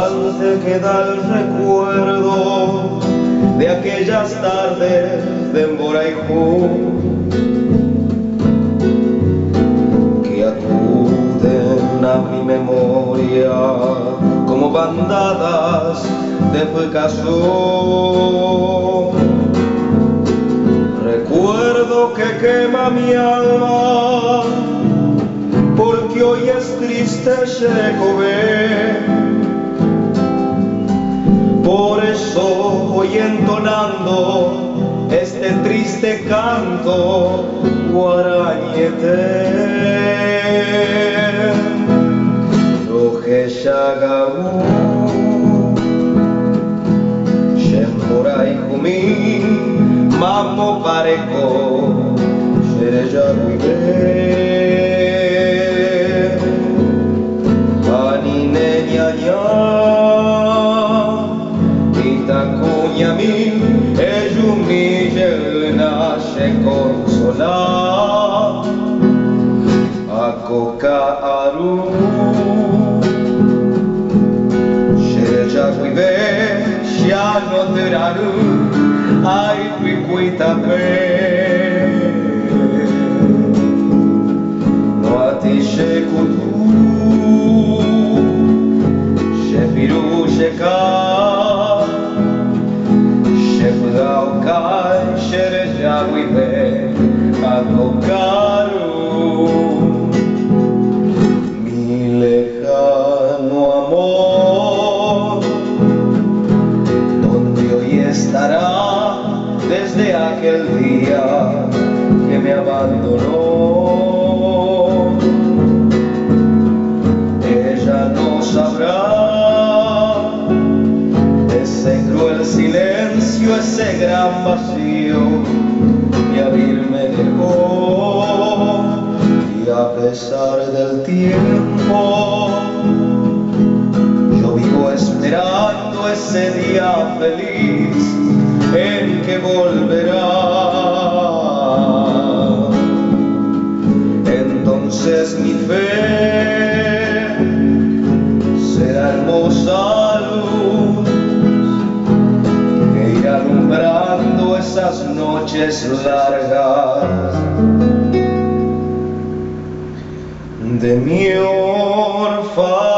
Distante queda el recuerdo de aquellas tardes de Mborayhu que acuden a mi memoria como bandadas de pykasu. Recuerdo que quema mi alma porque hoy es triste che rekove. Por eso voy entonando este triste canto guarañete. Rohechaga'u che mborayhumi mamópa reko che reja guive. Ani neñaña mitãkuñami ejumi jeýna che consola ako ka'aru che reja guive che añotyrary aipykúi tape Noatĩ che kutu che piru che ka che py'a okái che reja guive ako ka'aru Mi lejano amor Dónde hoy estará desde aquel día que me abandonó? Ella no sabrá ese cruel silencio, ese gran vacío que a mí me dejó. Y a pesar del tiempo, yo vivo esperando ese día feliz en que volverá. Entonces mi fe será hermosa luz que irá alumbrando esas noches largas de mi orfandad.